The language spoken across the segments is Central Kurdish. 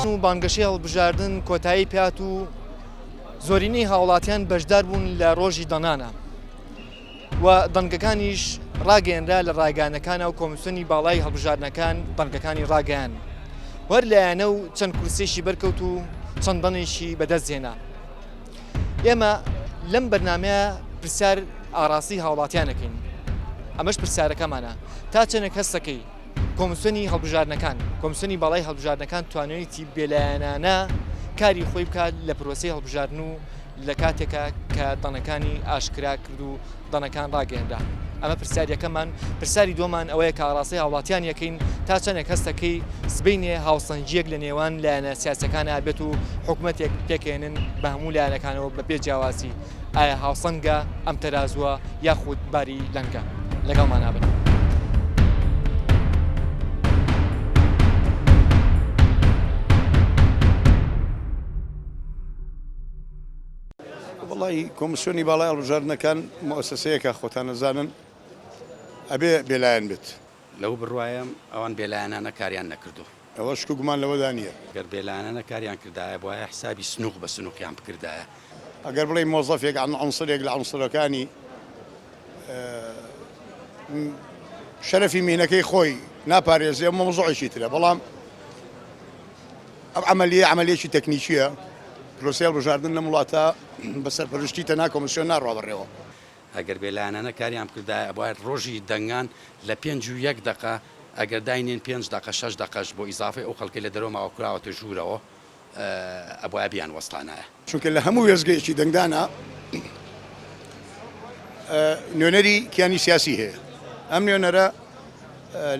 و بانگەشەی هەڵبژاردن کۆتایی پێهات و زۆرینەی هاوڵاتیان بەشدار بوون لە ڕۆژی دەنانە و دەنگەکانیش ڕاگەیەنرا لە ڕاگەیاندنەکانە و کۆمیسیۆنی باڵای هەڵبژاردنەکان دەنگەکانی ڕاگەیان وەر لایەنە و چەند کورسێکی بەرکەوت و چەند دەنگێکی بەدەست هێنا. ئێمە لەم بەرنامەیە پرسیار ئاڕاستەی هاوڵاتیان ئەکەین ئەمەش پرسیارەکەمانە تا چەندێک هەستەکەی کۆمسیۆنی هەڵبژاردنەکان کۆمسیۆنی باڵای هەڵبژاردنەکان توانێتی بێلایەنانە کاری خۆی بکات لە پرۆسەی هەڵبژاردن و لە کاتێکا کە دەنگەکانی ئاشکرا کرد و دەنگەکان ڕاگەیەنرا. ئەمە پرسیار یەکەممان، پرسیاری دووەمان ئەوەیە کە ئاڕاستەی هاوڵاتیان یەکەین تا چەندێک هەستەکەی سبەینێ هاوسەنگییەک لە نێوان لایەنە سیاسیەکانا بێت و حکومەتێک پێکهێنن بە هەموو لایەنەکانەوە بە بێ جیاوازی ئایا هاوسەنگە ئەم تەرازووە یاخود باری لەنگە؟ لەگەڵمانا بن. وەڵی کۆمسیۆنی باڵای هەڵبژاردنەکان موئەسەسەیەکە خۆتان ئەزانن ئەبێ بێلایەن بێت. لەو بڕوایەم ئەوان بێلایەنانە کاریان نەکردووە. ئەوە شک و گومان لەوەدا نییە. گەر بێلایەنانە کاریان کردایە بوایە حسابی سنوق بە سنوقیان بکردایە. ئەگەر بڵێی مۆزەفێک یان عونسرێک لە عونسرەکانی شەرەفی میهنەکەی خۆی ناپارێزێ مەوزوعێکی ترە بەڵام ئەم عەمەلیە عەمەلیەکی تەکنیکیە، پرۆسەی هەڵبژاردن لەم وڵاتە بە سەرپەرشتی تەنها کۆمسیۆن ناڕوا بەڕێوە. ئەگەر بێلایەنانە کاریان بکردایە ئەبوایە ڕۆژی دەنگان لە 5 و 1 دەقە ئەگەر داینێن پێنج دەقە شەش دەقەش بۆ ئیزافەی ئەو خەڵکەی لە دەرەوە ماوە کراوەتە ژوورەوە ئەبوایە بیان وەستانایە. چونکە لە هەموو وێستگەیەکی دەنگدانا نوێنەری کیانی سیاسی هەیە، ئەم نوێنەرە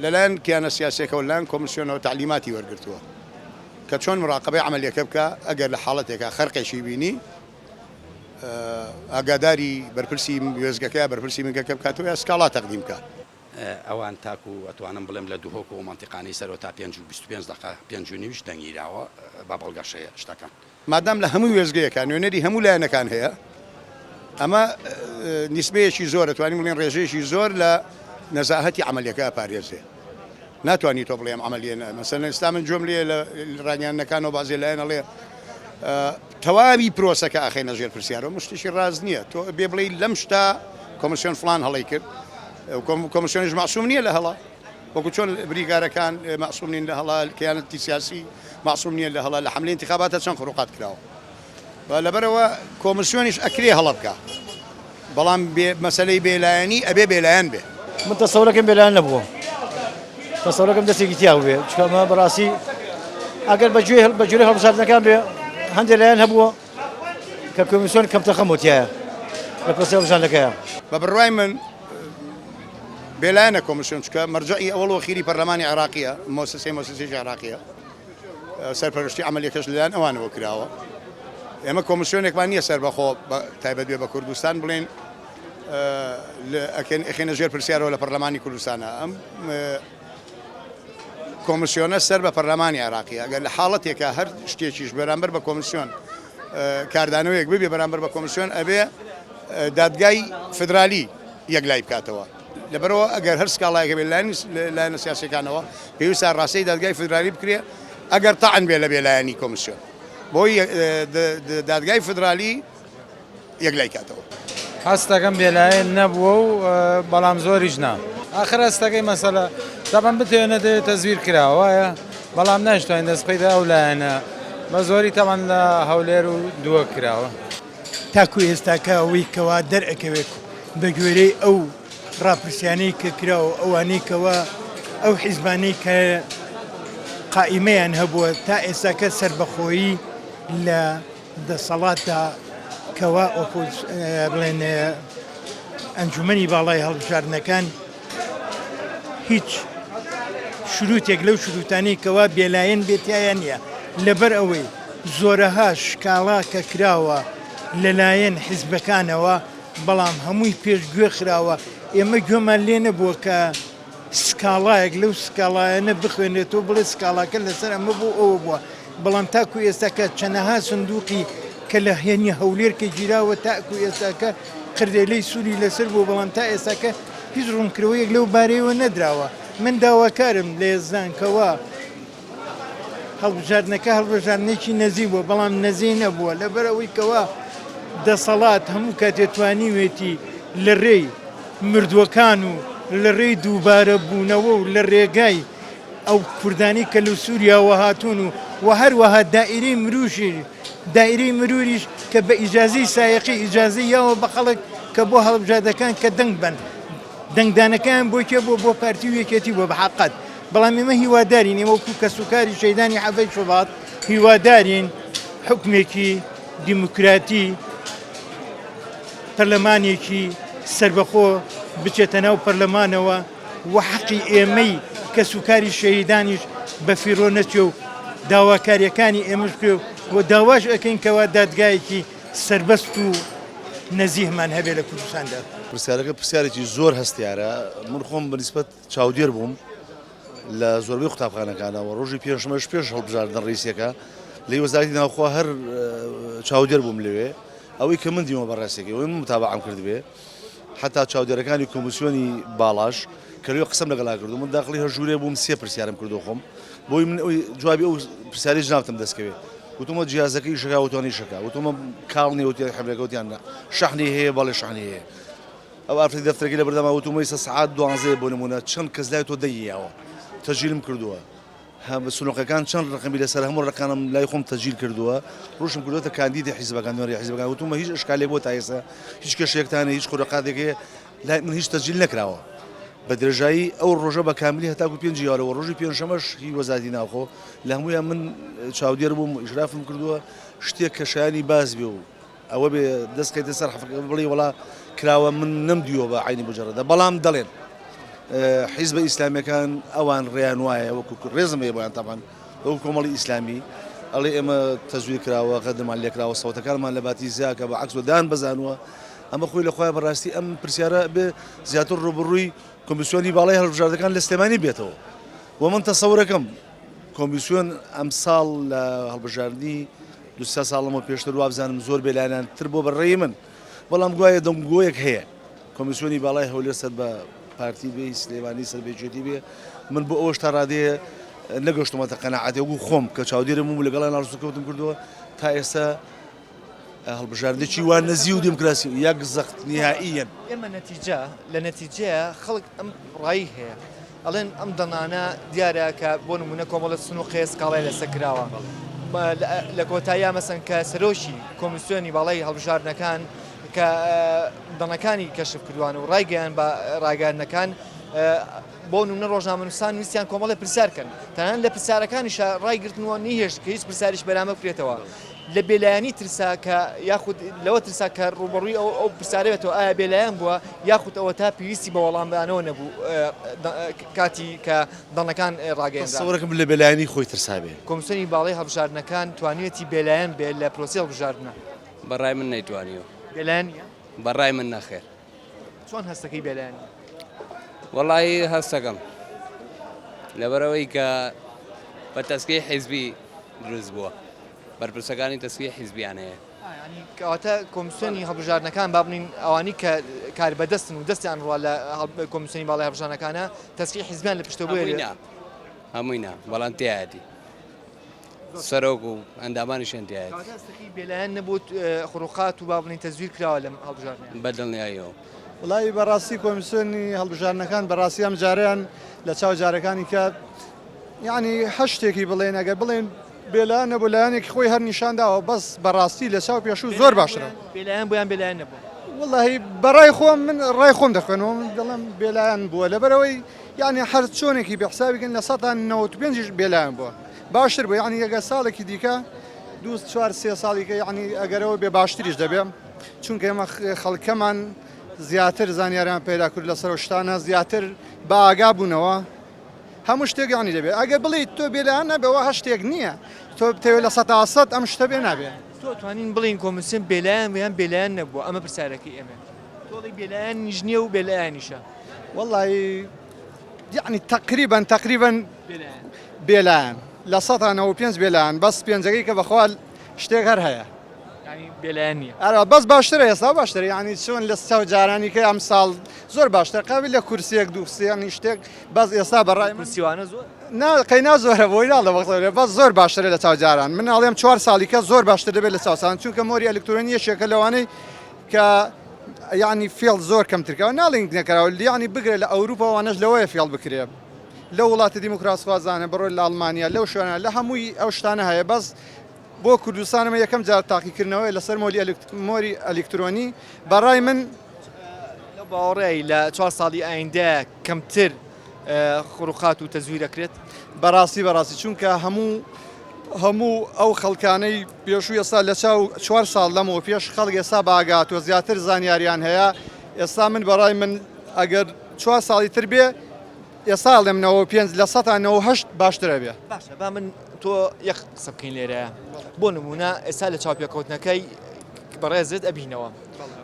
لەلایەن کیانە سیاسیەکەوە لەلایەن کۆمسیۆنەوە تەعلیماتی وەرگرتووە کە چۆن مراقەبەی عەمەلیەکە بکا، ئەگەر لە حاڵەتێکا خەرقێکی بینی ئاگاداری بەرپرسی وێستگەکە یا بەرپرسی بنکەکە بکاتەوە یا سکاڵا تەقدیم بکا. ئەوان تاکو ئەتوانم بڵێم لە دهۆک و ئەو مەنتیقانەی سەرەوە تا پێنج و 25 دەقە پێنج و نیویش دەنگیراوە بە بەڵگەش هەیە شتەکان. مادام لە هەموو وێستگەیەکا نوێنەری هەموو لایەنەکان هەیە، ئەمە نیسبەیەکی زۆر ئەتوانین بڵێین ڕێژەیەکی زۆر لە نەزاهەتی عەمەلیەکە ئەپارێزێ. ناتوانی تۆ بڵێ ئەم عەمەلیە نە مەسەلەن ئێستا من گوێم لێیە لە ڕاگەیاندنەکانەوە بازێ لایەن ئەڵێ تەواوی پرۆسەکە ئەخەینە ژێر پرسیارەوە ئەمە شتێکی ڕاست نییە تۆ بێ بڵێی لەم شتە کۆمسیۆن فڵان هەڵەی کرد کۆمسیۆنیش مەعسوم نییە لە هەڵە. وەکو چۆن بریکارەکان مەعسوم نین لە هەڵە، کیانەتی سیاسی مەعسوم نییە لە هەڵە، لە حەملەی ئینتیخاباتە چەند خروقات کراوە و لەبەرئەوە کۆمسیۆنیش ئەکرێ هەڵە بکا، بەڵام بێ مەسەلەی بێلایەنی ئەبێ بێلایەن بێ. من تەسەورەکەم بێلایەن نەبووە، تەسەورەکەم دەستێکی تیا بووبێ، چونکە ئەمە بەڕاستی ئەگەر بە گوێ بە گوێرەی هەڵبژاردنەکان بێ هەندێک لایەن هەبووە کە کۆمیسیۆن کەمتەرخەم بوو تیایە لە پرۆسەی هەڵبژاردنەکەیا. بە بڕوای من بێلایەنە کۆمیسیۆن چونکە مەرجەعی ئەوەڵ و ئەخیری پەرلەمانی عێراقیە، مۆسسەی مۆسسەیەکی عێراقیە، سەرپەرشتی عەمەلیەکەش لەلایەن ئەوانەوە کراوە. ئێمە کۆمیسیۆنێکمان نییە سەربەخۆ تایبەت بێ بە کوردستان بڵێین ئەخێنە ژێر پرسیارەوە لە پەرلەمانی کوردستانە. ئەم کۆمسیۆنە سەر بە پەرلەمانی عێراقیە، ئەگەر لە حاڵەتێکا هەر شتێکیش بەرامبەر بە کۆمسیۆن کاردانەوەیەک ببێ بەرامبەر بە کۆمسیۆن ئەبێ دادگای فدرالی یەکلای بکاتەوە. لەبەرئەوە ئەگەر هەر سکاڵایەک هەبێ لەلایەن لایەنە سیاسیەکانەوە پێویستە ڕاستەی دادگای فدرالی بکرێ ئەگەر تەعن بێ لە بێلایەنی کۆمسیۆن بۆی دادگای فدرالی یەکلای کاتەوە. هەستەکەم بێلایەن نەبووە و بەڵام زۆریش نا. ئاخر هەستەکەی مەسەلە تەبعەن بتەوێ نەتەوێ تەزویر کراوە وایە بەڵام ناشتوانین دەست بخەیتە ئەو لایەنە بە زۆری تەبعەن لە هەولێر و دووە کراوە. تاکو ئێستاکە ئەوەی کەوا دەرئەکەوێت بە گوێرەی ئەو ڕاپرسیانەی کە کراوە ئەوانەی کەوا ئەو حیزبانەی کە قائیمەیان هەبووە تا ئێستاکە سەربەخۆیی لە دەسەڵاتدا کەوا ئۆپۆز بڵێن ئەنجومەنی باڵای هەڵبژاردنەکان هیچ شروتێک لەو شروتانەی کەوا بێلایەن بێت تیایا نییە لەبەر ئەوەی زۆرەها شکاڵا کە کراوە لەلایەن حیزبەکانەوە بەڵام هەمووی پێش گوێ خراوە ئێمە گوێمان لێ نەبووە کە سکاڵایەک لەو سکاڵایانە بخوێنرێتەوە بڵێ سکاڵاکە لەسەر ئەمە بوو ئەوە بووە بەڵام تاکو ئێستاکە چەنەها سندوقی کە لە هێنی هەولێر کە گیراوە تاکو ئێستاکە قردێلەی سووری لەسەر بوو بەڵام تا ئێستاکە هیچ ڕوونکرەوەیەک لەو بارەیەوە نەدراوە من داواکارم لە یەزدان کەوا. هەڵبژاردنەکە هەڵبژاردنێکی نەزیه بووە، بەڵام نەزیه نەبووە لەبەر ئەوەی کەوا دەسەڵات هەموو کاتێ توانیوێتی لە رێی مردووەکان و لە رێی دووبارە بوونەوە و لە رێگای ئەو کوردانەی کە لە سووریاوە هاتوون و و هەروەها دائیرەی مروشی دائیرەی مروریش کە بە ئیجازەی سایەقی ئیجازەی یاوە بە خەڵک کە بۆ هەڵبژاردەکان کە دەنگ بەن دەنگدانەکەیان بۆ کێ بووە؟ بۆ پارتی و یەکێتی بووە بە حەقەت. بەڵام ئێمە هیوادارین، ئێمە وەکو کەسوکاری شەهیدانی حەڤەی شوبات هیوادارین حوکمێکی دیموکراتی، پەرلەمانێکی سەربەخۆ بچێتە ناو پەرلەمانەوە و حەقی ئێمەی کەسوکاری شەهیدانیش بەفیڕۆ نەچێ و داواکارییەکانی ئێمەش بکرێ و داواش ئەکەین کەوا دادگایەکی سەربەست و نەزیهمان هەبێ لە کوردستاندا. پرسیارەکە پرسیارێکی زۆر هەستیارە، من خۆم بە نیسبەت چاودێر بووم لە زۆربەی قوتابخانەکانەوە، ڕۆژی پێنجشەممەش پێش هەڵبژاردنە ڕئیسیەکە لەی وەزارەتی ناوخۆ هەر چاودێر بووم لەوێ، ئەوەی کە من دیمە بە ڕاستیەکەی ئەوەی من متابەعەم کردبێ حەتا چاودێرەکانی کۆمیسیۆنی باڵاش کە لەوێ قسەم لەگەڵا کردو من داخڵی هەر ژوورێ بووم سێ پرسیارم کردو خۆم بۆی من ئەوی جوابی ئەو پرسیاری جنابتم دەستکەوێ وتومە جیازەکە ئیشەکا وتوان ئیشەکا وتومە کاڵ نیە وتیان حەبرەکە وتیان نا شەحنی هەیە بەڵێ شەحنی هەیە ئەو ئافرەتی دەفتەرەکەی لە بەردەما وتومە ئیستا سەعات دوانزەیە بۆ نمونە چەند کەس لای تۆ دەنگی یاوە تەجیلم کردووە هەم سنوقەکان چەند ڕقمی لەسەر هەموو ڕقانم لای خۆم تەجیل کردووە ڕوشم کردووەتە کاندیدی حیزبەکان نوێنەری حیزبەکان وتومە هیچ ئەشکالێک بۆ تا ئێستا هیچ کێشەیەکتان هیچ خورەقاتێک هەیە لای من هیچ تەجیل نەکراوە بە درێژایی ئەو ڕۆژە بە کاملی هەتاکو پێنجی یارەوە ڕۆژی پێنجشەمەش هی وەزارەتی ناوخۆ لە هەموویان من چاودێر بووم و ئیشرافم کردووە شتێک کە شایانی باس بێ و ئەوە بێ دەست خەیتە سەر حەفەکە بڵێ وەڵا کراوە من نەمدیوە بە عینی مجەڕەدە بەڵام دەڵێن حیزبە ئیسلامیەکان ئەوان ڕێیان وایە وەکو ڕێزم هەیە بۆیان تەبعەن وەکو کۆمەڵی ئیسلامی ئەڵێ ئێمە تەزویر کراوە غەدرمان لێکراوە سەوتەکانمان لە باتی زیاکە بە عەکس و دان بەزانووە ئەمە خۆی لە خۆیان بەڕاستی ئەم پرسیارە بێ زیاتر ڕووبەڕووی کۆمیسیۆنی باڵای هەڵبژاردەکان لە سلێمانی بێتەوە و من تەسەورەکەم کۆمیسیۆن ئەمساڵ لە هەڵبژاردنی دو سێ ساڵەمە پێشتر وابزانم زۆر بێلایەنان تر بۆ بەڕێی من بەڵام گوایە دەنگۆیەک هەیە کۆمیسیۆنی باڵای هەولێر سەر بە پارتی بێ سلێمانی سەر بە یەکێتی بێ من بۆ ئەوەش تا ڕادەیە نەگەشتمەتە قەناعەتێک وەکو خۆم کە چاودێرم بووم لەگەڵیان هەڵسوکەوتم کردووە تا ئێستا هەڵبژاردنێکی وا نەزی و دیموکراسی و یەک زەخت نیهائیەن. ئێمە نەتیجە لە نەتیجەیە خەڵک ئەم ڕای هەیە ئەڵێن ئەم دەنانە دیارە کە بۆ نمونە کۆمەڵە سنوقێ سکاڵای لەسەر کراوە لە کۆتاییا مەسەن کە سەرۆکی کۆمیسیۆنی باڵای هەڵبژاردنەکان کە دەنەکانی کەشف کردوان و ڕایگەیان بە ڕاگەیاندنەکان بۆ نمونە ڕۆژنامەنووسان ویستیان کۆمەڵێ پرسیار کەن تەنانەت لە پرسیارەکانیشا ڕایگرتن و نەیهێشت کە هیچ پرسیاریش بەرامبەر بکرێتەوە لە بێلایەنی ترسا کە یاخود لەوە ترسا کە ڕووبەڕووی ئەو ئەو پرسیارە بێتەوە ئایا بێلایەن بووە یاخود ئەوە تا پێویستی بە وەڵامدانەوە نەبوو کاتی کە دەنگەکان ڕاگەیەنرا. تەسەورەکەم لە بێلایەنی خۆی ترسابێ. کۆمیسیۆنی باڵای هەڵبژاردنەکان توانیویەتی بێلایەن بێت لە پرۆسەی هەڵبژاردنە؟ بە ڕای من نەیتوانیوە. بێلایەن نییە؟ بە ڕای من نەخێر. چۆن هەستەکەی بێلایەن نییە؟ وەڵایی هەستەکەم لەبەرئەوەی کە بە تەسکەی حیزبی دروست بووە بەرپرسەکانی تەسکی حیزبیان هەیە. کەواتە کۆمیسیۆنی هەڵبژاردنەکان با بڵین ئەوانی کە کاربەدەستن و دەستیان ڕوا لە کۆمیسیۆنی باڵای هەڵبژاردنەکانە تەسکی حیزبیان لە پشتەوە بۆیە نا هەمووی نا بەڵام تیایەتی سەرۆک و ئەندامانیشیان تیایەتی. کەواتە هەستەکەی بێلایەن نەبوو خروقات و با بڵین تەزویر کراوە لەم هەڵبژاردنە. بە دڵنیاییەوە. وەڵایی بەڕاستی کۆمیسیۆنی هەڵبژاردنەکان بەڕاستی ئەم جارەیان لە چاو جارەکانی کە یعنی هەر شتێکی بڵێن ئەگەر بڵێن بێلایەن نەبوو لایەنێکی خۆی هەر نیشان داوە بەس بەڕاستی لە چاو پێشوو زۆر باشترە. بێلایەن بوو یان بێلایەن نەبوو؟ وەڵاهی بەڕای خۆم من ڕای خۆم دەخوێنەوە من دەڵێم بێلایەن بووە لەبەرئەوەی یعنی هەر چۆنێکی بێ حسابی کەن لە سەتا 95 یش بێلایەن بووە باشتر بوو یعنی ئەگەر ساڵێکی دیکە دوو چوار سێ ساڵی کە یعنی ئەگەرەوە بێ باشتریش دەبێ چونکە ئێمە خەڵکەمان زیاتر زانیاریان پەیدا کرد لەسەر ئەو شتانە زیاتر بە ئاگا بوونەوە هەموو شتێک یانی دەبێت ئەگەر بڵێیت تۆ بێلایەن نەبەوە هەر شتێک نییە تۆ بتەوێت 100% ئەم شتە بێ نابێ. تۆ توانین بڵێین کۆمیسیۆن بێلایەن بوو یان بێلایەن نەبووە ئەمە پرسیارەکەی ئێمەیە تۆ ئەڵێی بێلایەنیش نییە و بێلایەنیشە. وەڵایی یەعنی تەقریبەن تەقریبەن بێلایەن 95% بێلایەن بەس پێنجەکەی کە بەخوا شتێک هەر هەیە. یانی بێلایەن نییە. ئەرا بەس باشترە ئێستا باشترە یانی چۆن لە چاو جارانی کە ئەم ساڵ زۆر باشتر قابل لە کورسیەک دوو سیانی شتێک بەس ئێستا بەڕای من کورسیوانە زۆر نا قەینا زۆرە بۆی ناڵێ بەخۆ بەس زۆر باشترە لە چاو جاران من ئەڵێم چوار ساڵی کە زۆر باشتر دەبێت لە چاو ساڵان چونکە مۆری ئەلکترۆنی یەکێکە لەوانەی کە یعنی فێڵ زۆر کەمترکەوە ناڵێن نەکراوە یعنی بگرە لە ئەوروپا وانەش لەوەیە فێڵ بکرێ لەو وڵاتە دیموکراسخوازانە بڕۆ لە ئەڵمانیا لەو شوێنە لە هەمووی ئەو شتانە هەیە بەس بۆ کوردستان ئەمە یەکەم جار تاقیکردنەوەیە لەسەر مۆری ئەلیکترۆنی بەڕای من لەو باوەڕەی لە چوار ساڵی ئایندە کەمتر خروقات و تەزویر ئەکرێت؟ بەڕاستی بەڕاستی چونکە هەموو هەموو ئەو خەڵکانەی پێشوو ئێستا لە چاو چوار ساڵ لەمەوە پێش خەڵک ئێستا باگاتوە زیاتر زانیاریان هەیە ئێستا من بەڕای من ئەگەر چوار ساڵی تر بێ ئێستا ئەڵێم 95 لە سەتا 98 باشترە بێ. باشە با من تۆ یەک قسە بکەین لێرە بۆ نمونە ئێستا لە چاوپێکەوتنەکەی بەڕێزت ئەبینەوە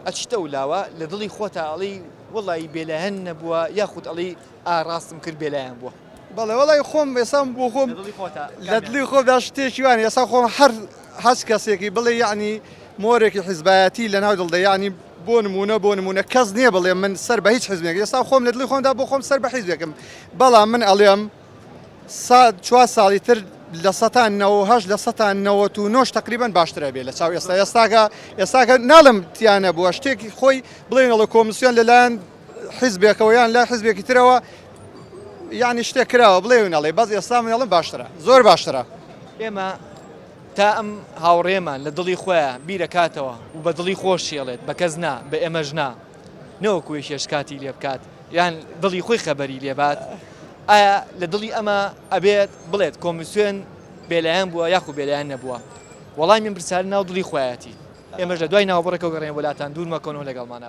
ئەچیتە و لاوە لە دڵی خۆتا ئەڵێی وەڵی بێلایەن نەبووە یاخود ئەڵێی ئا ڕاستم کرد بێلایەن بووە. بەڵێ وەڵی خۆم ئێستا بۆ خۆم لە دڵی خۆمدا شتێکی وان ئێستا خۆم هەر هەچ کەسێکی بڵێ یعنی مۆرێکی حیزبایەتی لە ناو دڵدە یعنی بۆ نمونە بۆ نمونە کەس نییە بڵێ من سەر بە هیچ حزبێک ئێستا خۆم لە دڵی خۆمدا بۆ خۆم سەر بە حیزبێکم بەڵام من ئەڵێم سا چوار ساڵی تر لە سەتا 98 لە سەتا 99 تقریبا باشترە بێ لە چاو ئێستا ئێستاکە ئێستاکە ناڵم تیانە بووە شتێکی خۆی بڵێن ئەڵێ کۆمسیۆن لەلایەن حیزبێکەوە یان لای حیزبێکی ترەوە یعنی شتێک کراوە بڵێ و نەڵێ بەس ئێستا من ئەڵێم باشترە زۆر باشترە. ئێمە تا ئەم هاوڕێمان لە دڵی خۆیا بیرەکاتەوە و بە دڵی خۆشی ئەڵێت بە کەس نا بە ئێمەش نا نەوەکو یەکێش کاتی لێ بکات یان دڵی خۆی خەبەری لێ بات ئایا لە دڵی ئەمە ئەبێت بڵێت کۆمیسیۆن بێلایەن بووە یاخو بێلایەن نەبووە وەڵامی من پرسیار ناو دڵی خۆیەتی ئێمەش لە دوای ناوبڕێکەوە گەڕێن وەلاتان دوور مەکەونەوە لەگەڵمانە.